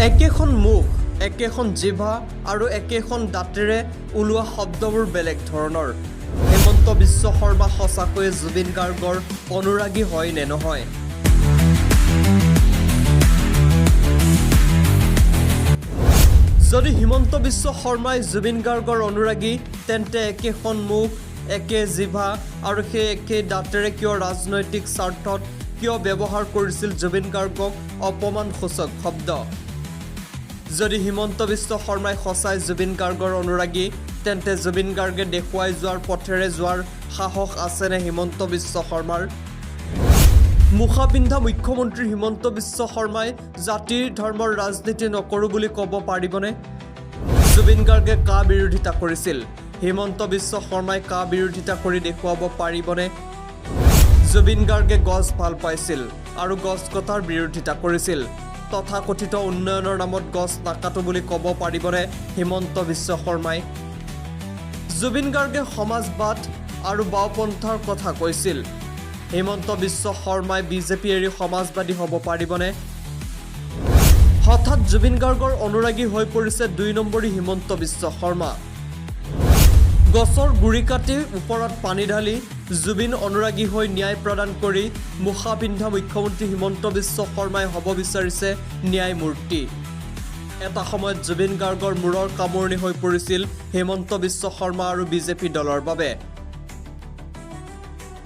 একেখন মুখ, একেখন জিভা আৰু একেখন দাঁতেৰে ওলোৱা শব্দবোৰ বেলেগ ধৰণৰ। হিমন্ত বিশ্ব শৰ্মা সঁচাকৈয়ে জুবিন গাৰ্গৰ অনুৰাগী হয় নে নহয়? যদি হিমন্ত বিশ্ব শৰ্মাই জুবিন গাৰ্গৰ অনুৰাগী, তেন্তে একেখন মুখ, একে জিভা আৰু সেই একেই দাঁতেৰে কিয় ৰাজনৈতিক স্বাৰ্থত কিয় ব্যৱহাৰ কৰিছিল জুবিন গাৰ্গক অপমানসূচক শব্দ? যদি হিমন্ত বিশ্ব শৰ্মাই সঁচাই জুবিন গাৰ্গৰ অনুৰাগী, তেন্তে জুবিন গাৰ্গে দেখুৱাই যোৱাৰ পথেৰে যোৱাৰ সাহস আছেনে হিমন্ত বিশ্ব শৰ্মাৰ? মুখা পিন্ধা মুখ্যমন্ত্ৰী হিমন্ত বিশ্ব শৰ্মাই জাতিৰ ধৰ্মৰ ৰাজনীতি নকৰোঁ বুলি ক'ব পাৰিবনে? জুবিন গাৰ্গে কা বিৰোধিতা কৰিছিল, হিমন্ত বিশ্ব শৰ্মাই কা বিৰোধিতা কৰি দেখুৱাব পাৰিবনে? জুবিন গাৰ্গে গছ ভাল পাইছিল আৰু গছ কটাৰ বিৰোধিতা কৰিছিল। তথাকথিত উন্নয়নৰ নামত গছ নাকাটো বুলি ক'ব পাৰিবনে হিমন্ত বিশ্ব শৰ্মাই? জুবিন গাৰ্গে সমাজবাদ আৰু বাওঁপন্থাৰ কথা কৈছিল, হিমন্ত বিশ্ব শৰ্মাই বিজেপি এৰি সমাজবাদী হ'ব পাৰিবনে? হঠাৎ জুবিন গাৰ্গৰ অনুৰাগী হৈ পৰিছে দুই নম্বৰী হিমন্ত বিশ্ব শৰ্মা। গছৰ গুৰি কাটি ওপৰত পানী ঢালি জুবিন অনুৰাগী হৈ ন্যায় প্ৰদান কৰি মুখা পিন্ধা মুখ্যমন্ত্ৰী হিমন্ত বিশ্ব শৰ্মাই হ'ব বিচাৰিছে ন্যায়মূৰ্তি। এটা সময়ত জুবিন গাৰ্গৰ মূৰৰ কামোৰণি হৈ পৰিছিল হিমন্ত বিশ্ব শৰ্মা আৰু বিজেপি দলৰ বাবে।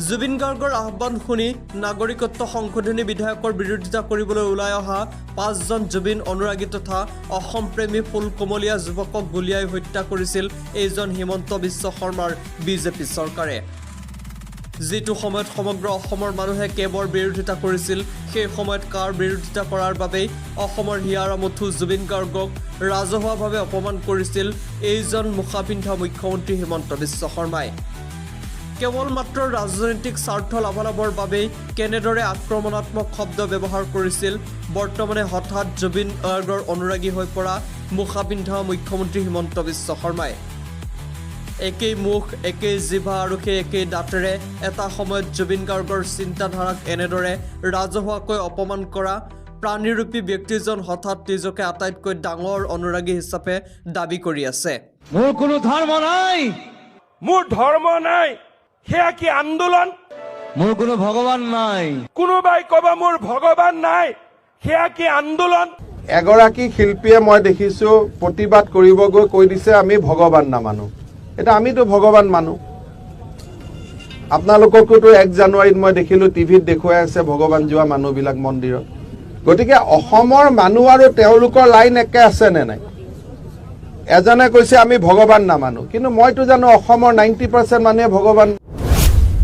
জুবিন গাৰ্গৰ আহ্বান শুনি নাগৰিকত্ব সংশোধনী বিধেয়কৰ বিৰোধিতা কৰিবলৈ ওলাই অহা পাঁচজন জুবিন অনুৰাগী তথা অসমপ্ৰেমী ফুলকমলীয়া যুৱকক গুলীয়াই হত্যা কৰিছিল এইজন হিমন্ত বিশ্ব শৰ্মাৰ বিজেপি চৰকাৰে। যিটো সময়ত সমগ্ৰ অসমৰ মানুহে কেবৰ বিৰোধিতা কৰিছিল, সেই সময়ত কাৰ বিৰোধিতা কৰাৰ বাবেই অসমৰ হিয়াৰ আমঠু জুবিন গাৰ্গক ৰাজহুৱাভাৱে অপমান কৰিছিল এইজন মুখাপিন্ধা মুখ্যমন্ত্ৰী হিমন্ত বিশ্ব শৰ্মাই। কেৱল মাত্ৰ ৰাজনৈতিক স্বাৰ্থ লাভালাভৰ বাবেই কেনেদৰে আক্ৰমণাত্মক শব্দ ব্যৱহাৰ কৰিছিল বৰ্তমানে হঠাৎ জুবিন গাৰ্গৰ অনুৰাগী হৈ পৰা মুখাপিন্ধা মুখ্যমন্ত্ৰী হিমন্ত বিশ্ব শৰ্মাই। একেই মুখ, একেই জিভা আৰু সেই একেই দাঁতেৰে এটা সময়ত জুবিন গাৰ্গৰ চিন্তাধাৰাক এনেদৰে ৰাজহুৱাকৈ অপমান কৰা প্ৰাণীৰূপী ব্যক্তিজন হঠাৎ নিজকে আটাইতকৈ ডাঙৰ অনুৰাগী হিচাপে দাবী কৰি আছে। মোৰ কোনো ধৰ্ম নাই। মোৰ ধৰ্ম নাই, সেয়া কি আন্দোলন? মোৰ কোনো ভগৱান নাই। কোনোবাই কব মোৰ ভগৱান নাই, সেয়া কি আন্দোলন? এগৰাকী শিল্পীয়ে মই দেখিছো প্ৰতিবাদ কৰিব গৈ কৈ দিছে, আমি ভগৱান নামানো। এতিয়া আমিতো ভগৱান মানো। আপোনালোককোতো 1 জানুৱাৰীত মই দেখিলো টিভিত দেখুৱাই আছে ভগৱান যোৱা মানুহবিলাক মন্দিৰত। গতিকে অসমৰ মানুহ আৰু তেওঁলোকৰ লাইন একে আছে নে নাই? এজনে কৈছে আমি ভগৱান নামানো, কিন্তু মইতো জানো অসমৰ 90% মানুহে ভগৱান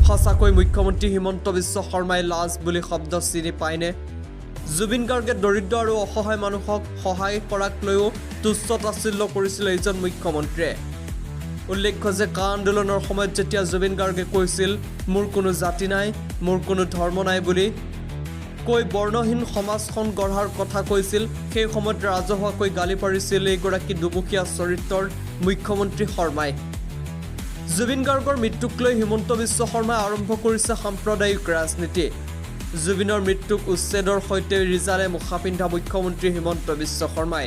সঁচাকৈ মুখ্যমন্ত্ৰী হিমন্ত বিশ্ব শৰ্মাই লাজ বুলি শব্দ চিনি পায়নে? জুবিন গাৰ্গে দৰিদ্ৰ আৰু অসহায় মানুহক সহায় কৰাক লৈও তুচ্ছ তাচ্ছিল্য কৰিছিল এইজন মুখ্যমন্ত্ৰীয়ে। উল্লেখ্য যে কা আন্দোলনৰ সময়ত যেতিয়া জুবিন গাৰ্গে কৈছিল মোৰ কোনো জাতি নাই, মোৰ কোনো ধৰ্ম নাই বুলি কৈ বৰ্ণহীন সমাজখন গঢ়াৰ কথা কৈছিল, সেই সময়ত ৰাজহুৱাকৈ গালি পাৰিছিল এইগৰাকী দুমুখীয়া চৰিত্ৰৰ মুখ্যমন্ত্ৰী শৰ্মাই। জুবিন গাৰ্গৰ মৃত্যুক লৈ হিমন্ত বিশ্ব শৰ্মাই আৰম্ভ কৰিছে সাম্প্ৰদায়িক ৰাজনীতি। জুবিনৰ মৃত্যুক উচ্ছেদৰ সৈতে ৰিজালে মুখাপিন্ধা মুখ্যমন্ত্ৰী হিমন্ত বিশ্ব শৰ্মাই।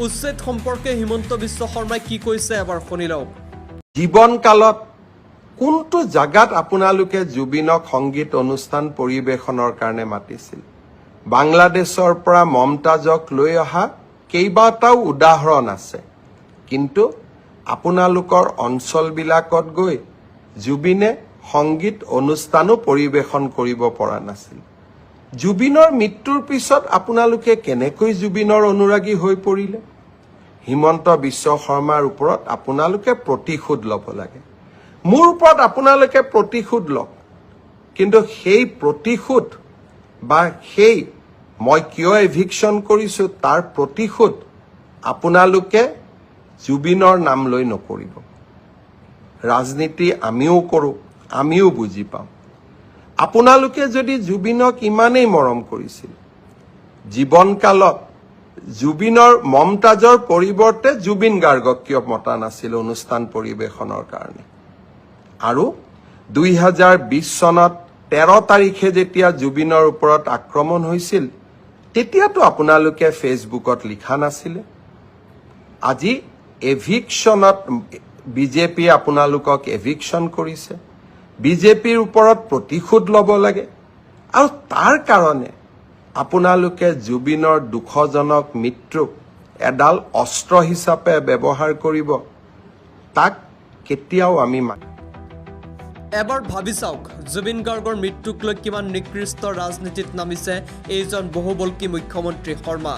উচ্ছেদ সম্পৰ্কে হিমন্ত বিশ্ব শৰ্মাই কি কৈছে এবাৰ শুনি লওক। জীৱনকালত কোনটো জাগাত আপোনালোকে জুবিনক সংগীত অনুষ্ঠান পৰিৱেশনৰ কাৰণে মাতিছিল? বাংলাদেশৰ পৰা মমতাজক লৈ অহা কেইবাটাও উদাহৰণ আছে, কিন্তু আপোনালোকৰ অঞ্চলবিলাকত গৈ জুবিনে সংগীত অনুষ্ঠানো পৰিৱেশন কৰিব পৰা নাছিল। জুবিনৰ মৃত্যুৰ পিছত আপোনালোকে কেনেকৈ জুবিনৰ অনুৰাগী হৈ পৰিলে? হিমন্ত বিশ্ব শৰ্মাৰ ওপৰত আপোনালোকে প্ৰতিশোধ ল'ব লাগে। মোৰ ওপৰত আপোনালোকে প্ৰতিশোধ লওক, কিন্তু সেই প্ৰতিশোধ বা সেই মই কিয় এভিকশ্যন কৰিছো তাৰ প্ৰতিশোধ আপোনালোকে জুবিনৰ নাম লৈ নকৰিব। ৰাজনীতি আমিও কৰোঁ, আমিও বুজি পাওঁ। আপোনালোকে যদি জুবিনক ইমানেই মৰম কৰিছিল, জীৱনকালত জুবিনৰ মমতাজৰ পৰিৱৰ্তে জুবিন গাৰ্গক কিয় মতা নাছিল অনুষ্ঠান পৰিৱেশনৰ কাৰণে? আৰু 2020 চনত 13 তাৰিখে যেতিয়া জুবিনৰ ওপৰত আক্ৰমণ হৈছিল, তেতিয়াতো আপোনালোকে ফেচবুকত লিখা নাছিলে। আজি এভিকশ্যনত বিজেপিয়ে আপোনালোকক এভিকশ্যন কৰিছে, বিজেপিৰ ওপৰত প্ৰতিশোধ ল'ব লাগে আৰু তাৰ কাৰণে আপোনালোকে জুবিনৰ দুখজনক মৃত্যুক এডাল অস্ত্ৰ হিচাপে ব্যৱহাৰ কৰিব, তাক কেতিয়াও আমি মানি এবাৰ ভাবি চাওক, জুবিন গাৰ্গৰ মৃত্যুক লৈ কিমান নিকৃষ্ট ৰাজনীতিত নামিছে এইজন বহুবল্কী মুখ্যমন্ত্ৰী শৰ্মা।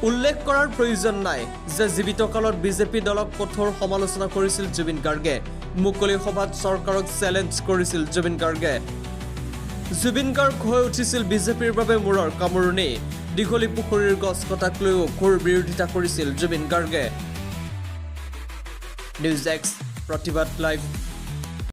উল্লেখ কৰাৰ প্ৰয়োজন নাই যে জীৱিতকালত বিজেপি দলক কঠোৰ সমালোচনা কৰিছিল জুবিন গাৰ্গে। মুকলি সভাত চৰকাৰক চেলেঞ্জ কৰিছিল জুবিন গাৰ্গে। জুবিন গাৰ্গ হৈ উঠিছিল বিজেপিৰ বাবে মূৰৰ কামোৰণি। দীঘলী পুখুৰীৰ গছ কটাক লৈও ঘোৰ বিৰোধিতা কৰিছিল জুবিন গাৰ্গে। নিউজ ডেস্ক, প্ৰতিবাদ লাইভ।